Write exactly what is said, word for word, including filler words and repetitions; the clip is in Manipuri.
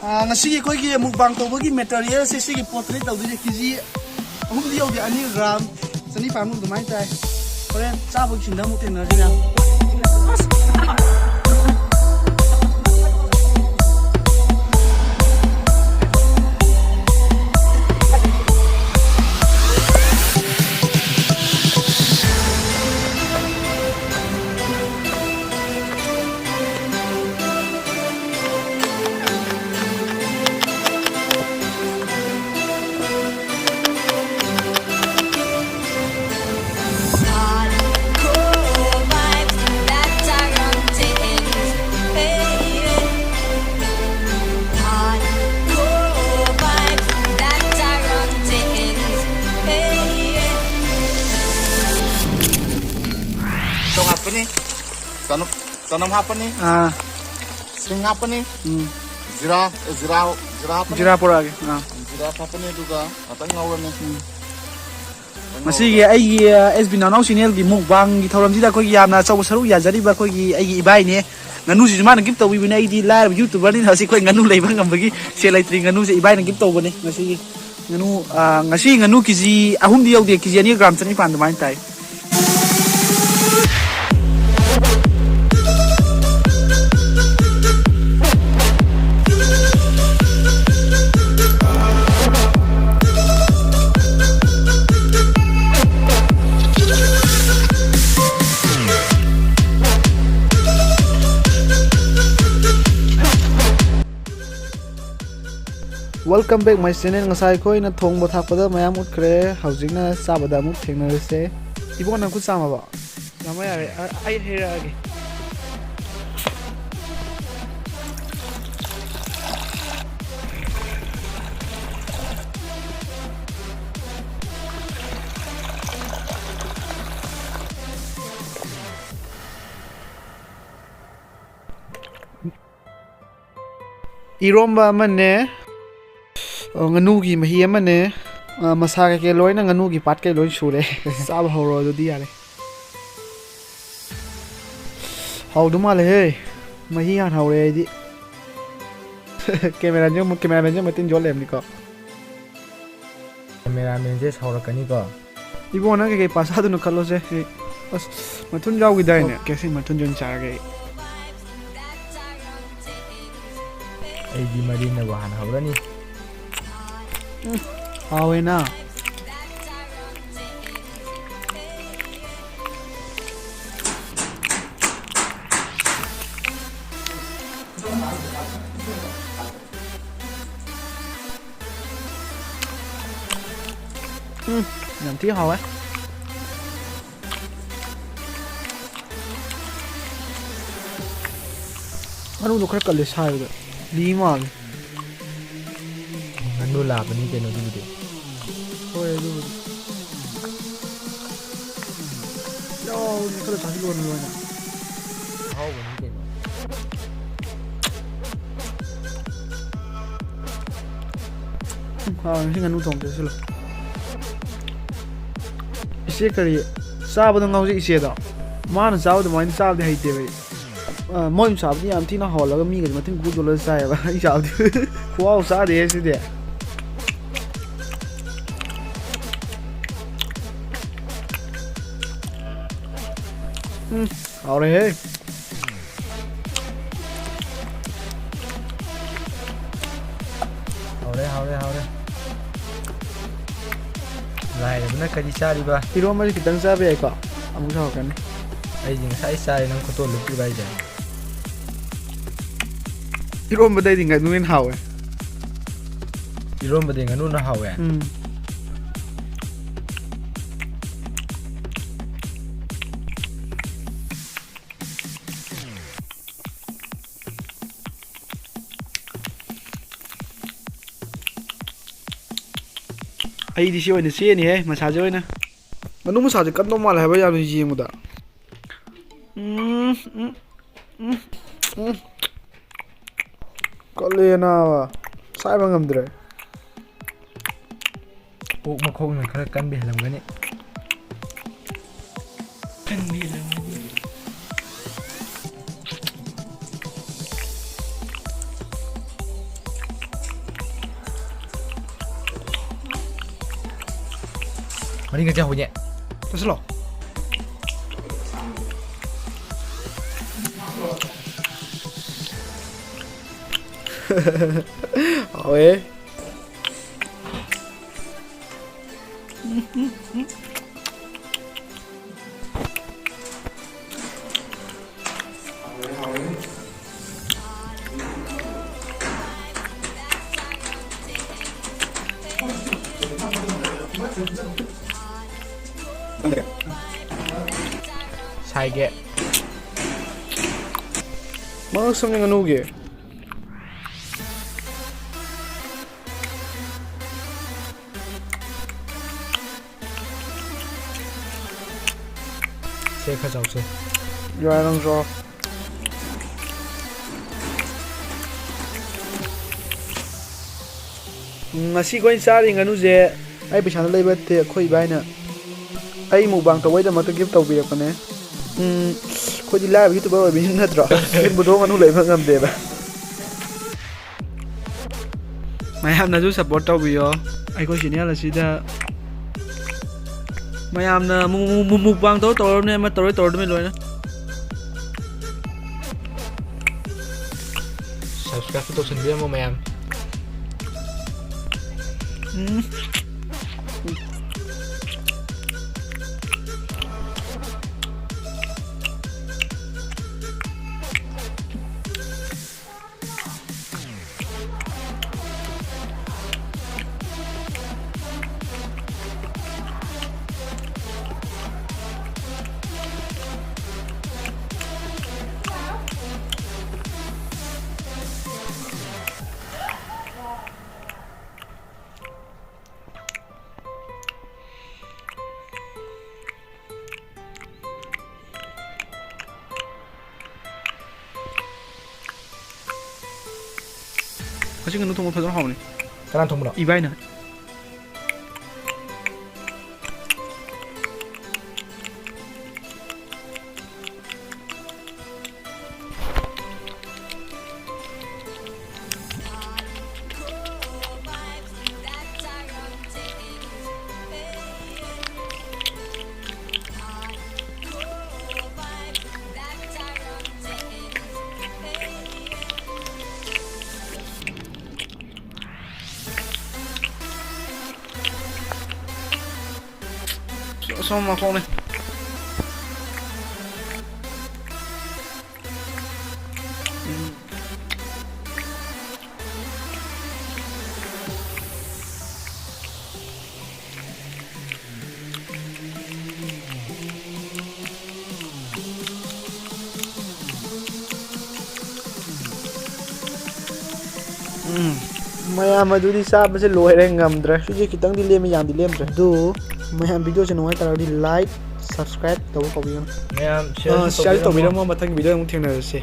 ꯑꯥ, ꯉꯁꯤꯒꯤ ꯑꯩꯈꯣꯏꯒꯤ mukbang ꯇꯧꯕꯒꯤ material ꯁꯦ ꯁꯤꯒꯤ ꯄꯣꯠꯇꯅꯤ ꯇꯧꯗꯣꯏꯁꯦ꯫ ꯀꯦ ꯖꯤ ꯑꯍꯨꯝꯗꯤ ꯌꯧꯗꯦ, ꯑꯅꯤ ꯒ꯭ꯔꯥꯝ ꯆꯅꯤꯄꯥꯟꯃꯨꯛ ꯑꯗꯨꯃꯥꯏꯅ ꯇꯥꯏ꯫ ꯍꯣꯔꯦꯟ ꯆꯥꯕꯒꯤ ꯁꯤꯟꯗ ꯑꯃꯨꯛ ꯊꯦꯡꯅꯔꯁꯤ, ꯃꯌꯥꯝ꯫ ꯆꯧ ꯍꯥꯞꯄꯅꯤ, ꯆꯅꯝ, ꯆꯅꯝ ꯍꯥꯞꯄꯅꯤ, ꯑꯥ꯫ ꯁꯤꯡ ꯍꯥꯞꯄꯅꯤ, ꯎꯝ꯫ ꯖꯤꯔꯥ, ꯑꯦ, ꯖꯤꯔꯥ, ꯖꯤꯔꯥ ꯍꯥꯞꯄꯅꯤ꯫ ꯖꯤꯔꯥ ꯄꯨꯔꯛꯑꯒꯦ, ꯑꯥ꯫ ꯖꯤꯔꯥ ꯍꯥꯞꯄꯅꯤ, ꯑꯗꯨꯒ ꯉꯥꯛꯇꯪ ꯉꯧꯔꯅꯤ꯫ ꯎꯝ꯫ ꯉꯥꯛꯇꯪ ꯉꯧꯔꯒ ꯃꯁꯤꯒꯤ ꯑꯩꯒꯤ, ꯑ, ꯑꯦꯁ ꯕꯤ ꯅꯥꯎꯅꯥꯎ ꯆꯦꯅꯦꯜꯒꯤ mukbang ꯒꯤ ꯊꯧꯔꯝꯁꯤꯗ ꯑꯩꯈꯣꯏꯒꯤ ꯌꯥꯝꯅ ꯑꯆꯧꯕ ꯁꯔꯨꯛ ꯌꯥꯖꯔꯤꯕ ꯑꯩꯈꯣꯏꯒꯤ ꯑꯩꯒꯤ ꯏꯕꯥꯏꯅꯦ꯫ ꯉꯥꯅꯨꯁꯤꯁꯨ ꯃꯥꯅ gift ꯇꯧꯕꯤꯕꯅꯦ꯫ ꯑꯩꯗꯤ ꯂꯥꯏꯔꯕ YouTuber ꯅꯤꯅ ꯍꯧꯖꯤꯛ ꯑꯩꯈꯣꯏ ꯉꯥꯅꯨ ꯂꯩꯕ ꯉꯝꯕꯒꯤ ꯁꯦꯜ ꯂꯩꯇ꯭ꯔꯤ꯫ ꯉꯥꯅꯨꯁꯦ ꯏꯕꯥꯏꯅ gift ꯇꯧꯕꯅꯦ ꯉꯁꯤꯒꯤ꯫ ꯉꯥꯅꯨ, ꯑ, ꯉꯁꯤ ꯉꯥꯅꯨ ꯀꯦ ꯖꯤ ꯑꯍꯨꯝꯗꯤ ꯌꯧꯗꯦ, ꯀꯦ ꯖꯤ ꯑꯅꯤ ꯒ꯭ꯔꯥꯝ ꯆꯅꯤꯄꯥꯟ ꯑꯗꯨꯃꯥꯏꯅ ꯇꯥꯏ꯫ Welcome back my channel. ꯉꯁꯥꯏ ꯑꯩꯈꯣꯏꯅ ꯊꯣꯡꯕ ꯊꯥꯛꯄꯗ ꯃꯌꯥꯝ ꯎꯠꯈ꯭ꯔꯦ, ꯍꯧꯖꯤꯛꯅ ꯆꯥꯕꯗ ꯑꯃꯨꯛ ꯊꯦꯡꯅꯔꯁꯦ꯫ ꯏꯕꯣ, ꯅꯪ ꯈꯨꯠ ꯆꯥꯝꯃꯕꯣ? ꯆꯥꯝꯃ ꯌꯥꯔꯦ, ꯑ-, ꯑꯩ ꯍꯩꯔꯛꯑꯒꯦ꯫ ꯏꯔꯣꯝꯕ ꯑꯃꯅꯦ, ꯑ, ꯉꯥꯅꯨꯒꯤ ꯃꯍꯤ ꯑꯃꯅꯦ, ꯑ, ꯃꯁꯥ ꯀꯩꯀꯩ ꯂꯣꯏꯅ, ꯉꯥꯅꯨꯒꯤ part ꯀꯩ ꯂꯣꯏ ꯁꯨꯔꯦ꯫ ꯆꯥꯕ ꯍꯧꯔꯣ ꯑꯗꯨꯗꯤ, ꯌꯥꯔꯦ꯫ ꯍꯥꯎꯗꯧ ꯃꯥꯜꯂꯦꯍꯦ, ꯃꯍꯤ ꯍꯥꯟꯅ ꯍꯧꯔꯦ ꯑꯩꯗꯤ꯫ ꯀꯦꯃꯦꯔꯥꯁꯦ ꯑꯃꯨꯛ, ꯀꯦꯃꯦꯔꯥꯃꯦꯟꯁꯦ ꯃꯇꯤꯟ ꯌꯣꯠ ꯂꯩꯔꯝꯅꯤꯀꯣ꯫ ꯀꯦꯃꯦꯔꯥꯃꯦꯟꯁꯦ ꯁꯥꯎꯔꯛꯀꯅꯤꯀꯣ꯫ ꯏꯕꯣ, ꯅꯪ ꯀꯩꯀꯩ ꯄꯥ ꯆꯥꯗꯣꯏꯅꯣ ꯈꯜꯂꯣꯁꯦ꯫ ꯑꯩ, ꯑꯁ, ꯃꯊꯨꯟ ꯌꯥꯎꯈꯤꯗꯥꯏꯅꯦ? ꯑꯣꯀꯦ, ꯁꯤ ꯃꯊꯨꯟꯁꯦ ꯑꯣꯏꯅ ꯆꯥꯔꯒꯦ ꯑꯩ꯫ ꯑꯩꯗꯤ ꯃꯔꯤꯟꯅꯕꯨ ꯍꯥꯟꯅ ꯍꯧꯔꯅꯤ꯫ ꯎꯝ, ꯍꯥꯎꯋꯦꯅ꯫ ꯎꯝ, ꯌꯥꯝ ꯊꯤ ꯍꯥꯎꯋꯦ꯫ ꯃꯅꯨꯡꯗꯣ ꯈꯔ ꯀꯜꯂꯦ ꯁꯥꯏꯕꯗ꯫ ꯂꯤ ꯃꯥꯜꯂꯦ꯫ ꯉꯥꯅꯨ ꯂꯥꯕꯅꯤ ꯀꯩꯅꯣ ꯑꯗꯨꯕꯨꯗꯤ꯫ ꯍꯣꯏ, ꯑꯗꯨꯕꯨꯗꯤ꯫ ꯌꯥꯎꯕꯅꯤ, ꯈꯔ ꯆꯥꯁꯤꯜꯂꯣꯅ ꯂꯣꯏꯅ꯫ ꯑꯍꯥꯎꯕꯅꯤ ꯀꯩꯅꯣ꯫ ꯎꯝ, ꯍꯥꯎꯔꯦ, ꯉꯁꯤ ꯉꯥꯅꯨ ꯊꯣꯡꯕ ꯆꯥꯁꯤꯜꯂꯣ꯫ ꯏꯆꯦ ꯀꯔꯤ ꯆꯥꯕꯗ ꯉꯥꯎꯖꯩ ꯏꯆꯦꯗꯣ? ꯃꯥꯅ ꯆꯥꯕ ꯑꯗꯨꯃꯥꯏꯅ ꯆꯥꯕꯗꯤ ꯍꯩꯇꯦꯕ ꯑꯩ꯫ ꯑ, ꯃꯣꯏꯅ ꯆꯥꯕꯗꯤ ꯌꯥꯝ ꯊꯤꯅ ꯍꯥꯎꯍꯜꯂꯒ ꯃꯤꯒꯗꯤ ꯃꯊꯤꯟ ꯀꯨ ꯇꯣꯜꯂꯒ ꯆꯥꯏꯌꯦꯕ꯫ ꯑꯩ ꯆꯥꯕꯗꯤ ꯈꯨꯍꯥꯎ ꯆꯥꯗꯦꯍꯦ ꯁꯤꯗꯤ꯫ ꯎꯝ, ꯍꯥꯎꯔꯦꯍꯦ꯫ ꯍꯥꯎꯔꯦ, ꯍꯥꯎꯔꯦ, ꯍꯥꯎꯔꯦ꯫ ꯂꯥꯏꯔꯕꯅ ꯀꯔꯤ ꯆꯥꯔꯤꯕ? ꯏꯔꯣꯝꯕꯁꯦ ꯈꯤꯇꯪ ꯆꯥꯕ ꯌꯥꯏꯀꯣ? ꯑꯃꯨꯛ ꯁꯥꯎꯔꯛꯀꯅꯤ꯫ ꯑꯩꯗꯤ ꯉꯁꯥꯏ ꯆꯥꯔꯦ, ꯅꯪ ꯈꯨꯇꯣ ꯂꯨꯞꯇ꯭ꯔꯤꯕ ꯍꯥꯏꯁꯦ? ꯏꯔꯣꯝꯕꯗꯩꯗꯤ ꯉꯥꯅꯨ ꯍꯦꯟꯅ ꯍꯥꯎꯋꯦ꯫ ꯏꯔꯣꯝꯕꯗꯤ ꯉꯥꯅꯨꯅ ꯍꯥꯎꯋꯦ? ꯎꯝ꯫ ꯑꯩꯗꯤ ꯁꯤ ꯑꯣꯏꯅ ꯆꯦꯅꯤꯍꯦ, ꯃꯁꯥꯁꯦ ꯑꯣꯏꯅ꯫ ꯃꯅꯨꯡ ꯃꯁꯥꯁꯦ ꯀꯟꯗꯧ ꯃꯥꯜꯂꯦ ꯍꯥꯏꯕ, ꯌꯥꯝꯅ ꯌꯦꯡꯕꯗ꯫ ꯎꯝ, ꯎꯝ, ꯎꯝ, ꯎꯝ꯫ ꯀꯜꯂꯦ ꯅꯥꯕ, ꯁꯥꯏꯕ ꯉꯝꯗ꯭ꯔꯦ꯫ ꯑꯣꯛ ꯃꯈꯣꯡꯅ ꯈꯔ ꯀꯟꯕ ꯍꯦꯜꯂꯝꯒꯅꯤ꯫ ꯀꯟꯕ ꯍꯦꯜꯂꯝꯒꯅꯤ꯫ ꯍꯤꯡꯒ ꯆꯥꯍꯧꯅꯦ꯫ ꯆꯠꯁꯤꯜꯂꯣ꯫ ꯍꯥꯎꯋꯦ꯫ ꯁꯥꯏꯒꯦ꯫ ꯃꯉꯛ ꯁꯝꯅꯤ ꯉꯥꯅꯨꯒꯤ꯫ ꯁꯦ ꯈꯔ ꯆꯥꯎꯁꯦ꯫ ꯌꯥꯔꯦ ꯅꯪꯁꯨ꯫ ꯎꯝ, ꯉꯁꯤ ꯑꯩꯈꯣꯏꯅ ꯆꯥꯔꯤ ꯉꯥꯅꯨꯁꯦ ꯑꯩ ꯄꯩꯁꯥꯅ ꯂꯩꯕ ꯅꯠꯇꯦ, ꯑꯩꯈꯣꯏ ꯏꯕꯥꯏꯅ ꯑꯩ mukbang ꯇꯧꯕꯩꯗꯃꯛꯇ gift ꯇꯧꯕꯤꯔꯛꯄꯅꯦ꯫ ꯎꯝ, ꯑꯩꯈꯣꯏꯗꯤ ꯂꯥꯏꯔꯕ YouTuber ꯑꯣꯏꯕꯅꯤꯅ ꯅꯠꯇ꯭ꯔꯣ? Gift ꯄꯨꯊꯣꯛꯑ ꯉꯥꯅꯨ ꯂꯩꯕ ꯉꯝꯗꯦꯕ꯫ ꯃꯌꯥꯝꯅꯁꯨ support ꯇꯧꯕꯤꯌꯣ ꯑꯩꯈꯣꯏ channel ꯑꯁꯤꯗ꯫ ꯃꯌꯥꯝꯅ ꯑꯃꯨꯛ, ꯑꯃꯨꯛ, ꯑꯃꯨꯛ mukbang ꯇꯧꯔ ꯇꯧꯔꯕꯅꯦ, ꯑꯃ ꯇꯧꯔ ꯇꯧꯔꯕꯅꯦ ꯂꯣꯏꯅ꯫ Subscribe ꯇꯧꯁꯟꯕꯤꯔꯝꯃꯣ ꯃꯌꯥꯝ꯫ ꯎꯝ꯫ ꯉꯁꯤ ꯉꯥꯅꯨ ꯊꯣꯡꯕ ꯐꯖꯅ ꯍꯥꯎꯕꯅꯤ꯫ ꯀꯅꯥ ꯊꯣꯡꯕꯅꯣ? ꯏꯕꯥꯏꯅ꯫ ꯁꯣꯝ ꯃꯈꯣꯡꯅꯦ꯫ ꯎꯝ꯫ ꯃꯌꯥꯝ ꯑꯗꯨꯗꯤ ꯆꯥꯕꯁꯦ ꯂꯣꯏꯔꯦ, ꯉꯝꯗ꯭ꯔꯦ꯫ ꯁꯤꯁꯦ ꯈꯤꯇꯪꯗꯤ ꯂꯦꯝꯃꯦ, ꯌꯥꯝꯗꯤ ꯂꯦꯝꯗ꯭ꯔꯦ꯫ ꯑꯗꯨ ꯃꯌꯥꯝ ꯚꯤꯗꯤꯑꯣꯁꯦ ꯅꯨꯡꯉꯥꯏ ꯇꯥꯔꯒꯗꯤ like, subscribe ꯇꯧꯕ ꯀꯥꯎꯕꯤꯒꯅꯨ꯫ ꯃꯌꯥꯝ ꯑꯥ, share ꯁꯨ ꯁꯤꯌꯥꯔ ꯇꯧꯕꯤꯔꯝꯃꯣ꯫ ꯇꯧꯕꯤꯔꯝꯃꯣ, ꯃꯊꯪꯒꯤ ꯚꯤꯗꯤꯑꯣ ꯑꯃꯨꯛ ꯊꯦꯡꯅꯔꯁꯦ꯫